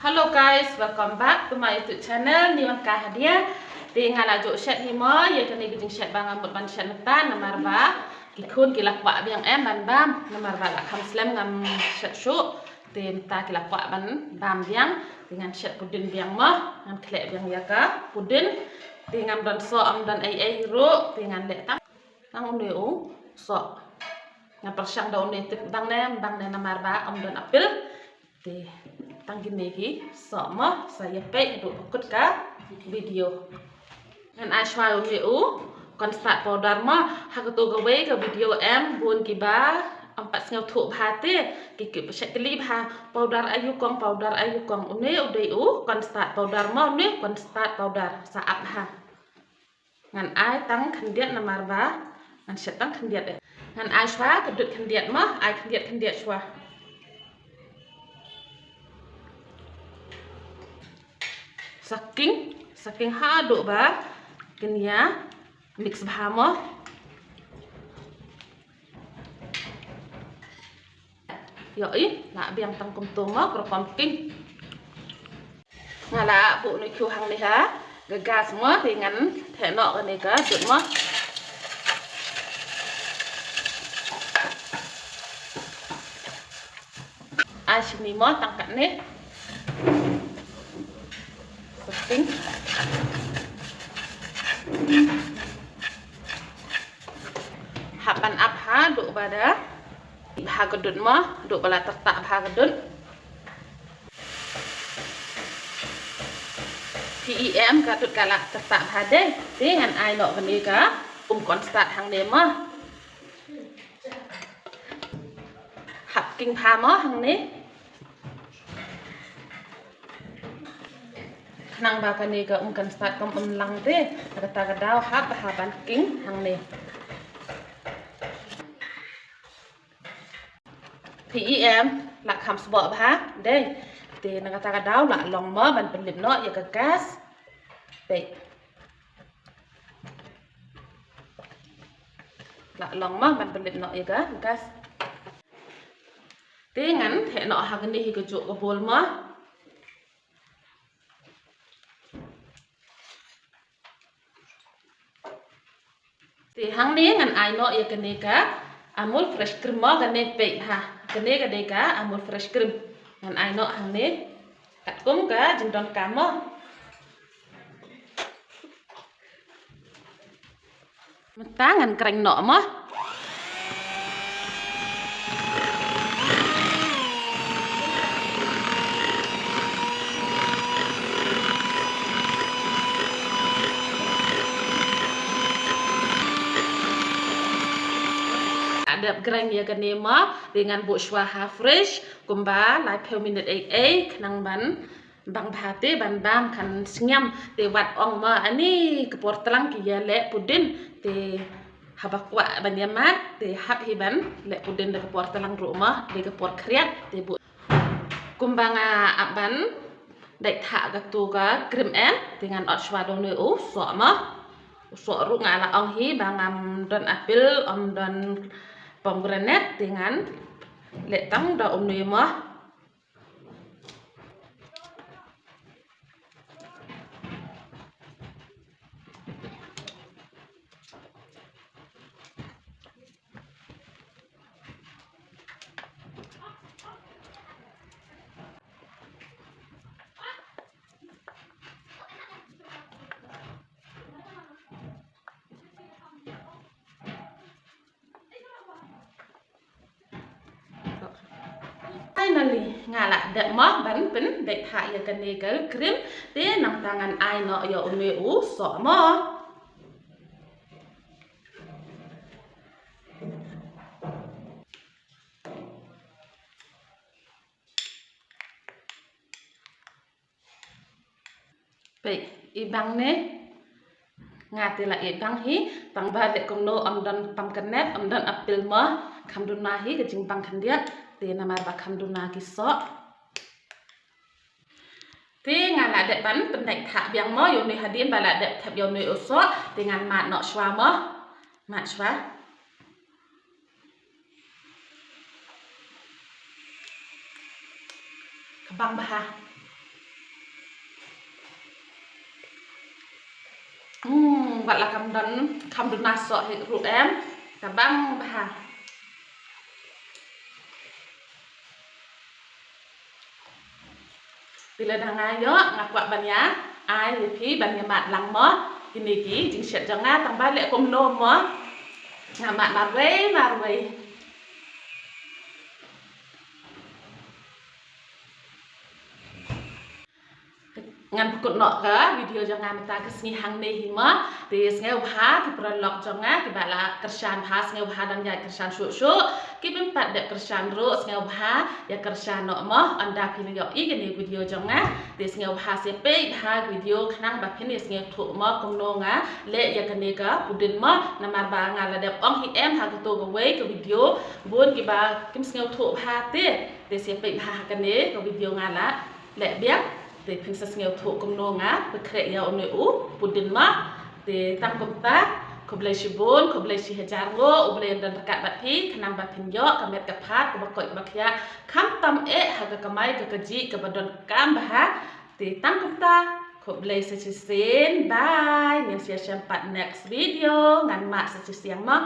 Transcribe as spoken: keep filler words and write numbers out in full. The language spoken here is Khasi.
Hello guys, welcome back to my YouTube channel. Ni wan ka hadia. Te nga la ju shet hi mo, ïa kane ka jingshet ba nga mut ban shet mynta namar ba ki khun ki la kwah biang em ban bam namar ba la kham slem ngam shet shuh. Te mynta ki la kwah ban bam biang. Te ngan shet pudin biang mo, ngan khleh biang ïa ka pudin. Te ngam don soh, ngam don ei ei ruh, te ngan leh tang tang une u soh. Ngan pyrshang da une tip bang ne, bang ne namar ba ym don apil. Te tang kine ki soh mo, sa ïa peit haduh ba kut ka video. Ngan ai shuwa une u cornstarch powder mo, ha kato kawei ka video em bun kiba ym pat sngewthuh bha te, ki ki shet kylli bha powder aïu kong, powder aïu kong. Une u dei u cornstarch powder mo, une cornstarch powder sa ap bha. Ngan ai tang khyndiat namar ba ngan shet tang khyndiat eh. Ngan ai shuwa ka dud khyndiat mo, ai khyndiat khyndiat shuwa. Sa king, sa king haduh ba kin ïa mix bha mo. Ïohi, la biang tang kumto mo, ka rukom king. Nga la buh noh khiew hangne ha ka gas mo, te ngan theh noh kane ka dud mo. Ai shini mo tang katne. Sa king. Hap ban ap haduh ba da bha ka dud mo, haduh ba la tyrtah bha ka dud. Phi i em ka dud ka la tyrtah bha dei. Te ngan ai noh kane ka um cornstarch hangne mo. Hap king bha mo hangne. Khnang ba kane ka um cornstarch kam um lang te, na kata ka daw hap bha ban king hangne. Phi i em, la kham sboh bha dei. Te na kata ka daw la long mo ban pynlip noh ïa ka gas. Peit. La long mo ban pynlip noh ïa ka gas. Te ngan theh noh ha kane hi kajuh ka bowl mo. Te hangne ngan ai noh ïa kane ka Amul fresh cream mo, kane peit ha. Kane ka dei ka Amul fresh cream. Ngan ai noh hangne katkum ka jingdonkam mo. Mynta ngan kren noh mo. Dep kren ïa kane mo, te ngan buh shuwa ha fridge kumba laiphew minit ei ei khnang ban bang bha te ban bam kan sngem. Te wat ong mo ani ka por tlang ki ïa leh pudin, te haba kwah ban ïa mad te hap hi ban leh pudin da ka por tlang ruh mo, da ka por khriat te buh. Kumba nga ap ban dei thah katu ka cream em, te ngan ot shuwa da une u soh mo. U soh ruh nga la ong hi ba ngam don apple, ym don pomegranate, te ngan leh tang da une mo. Finally, nga la dep mo ban pyndait thah ïa kane ka cream, te nangta ngan ai noh ïa une u soh mo. Peit, i bang ne. Nga te la i bang hi, tang ba leh kumno ym don pomegranate, ym don apple mo, kham duna hi ka jingbang khyndiat, te namar ba kham duna ki soh. Te nga la dep ban pyndait thah biang mo, ïa une hadien ba la dep thep ïa une u soh, te ngan mad noh shuwa mo. Mad shuwa. Ka bang bha. Pat la kam don, kam don na soh hi ruh em. Ka bang bha. Te lada nga ïoh nga kwah ban ïa ai ïa phi ban ïa mad lang mo. Kine ki jingshet jong nga tang ba leh kumno mo. Nga mad marwei marwei. Ngan pynkut noh ka video jong nga mynta ka sngi hangne hi mo. Te sngewbha ki paralok jong nga kiba la kyrshan bha, sngewbha dang ïa kyrshan shuh shuh. Kiba ym pat dep kyrshan ruh sngewbha ïa kyrshan noh mo. Ynda phi la ïohi kane video jong nga, te sngewbha sa peit bha video khnang ba phin ïa sngewthuh mo kumno nga leh ïa kane ka pudin mo. Namar ba nga la dep ong hi em ha kato kawei ka video, bun kiba kim sngewthuh bha te. Te sa peit bha ha kane ka video nga la leh biang. Te phin sa sngewthuh kumno nga pynkhreh ïa une u pudin mo. Te tang kumta, khublei shibun, khublei shihajar nguh, U Blei un don ryngkat bad phi khnang ba phin ïoh ka met ka phad kaba koit kaba khiah, khamtam eh ha ka kamai ka kajih kaba donkam bha. Te tang kumta, khublei sa shisien. Bye. Ngin sa ïashem pat next video. Ngan mad sa shisien mo.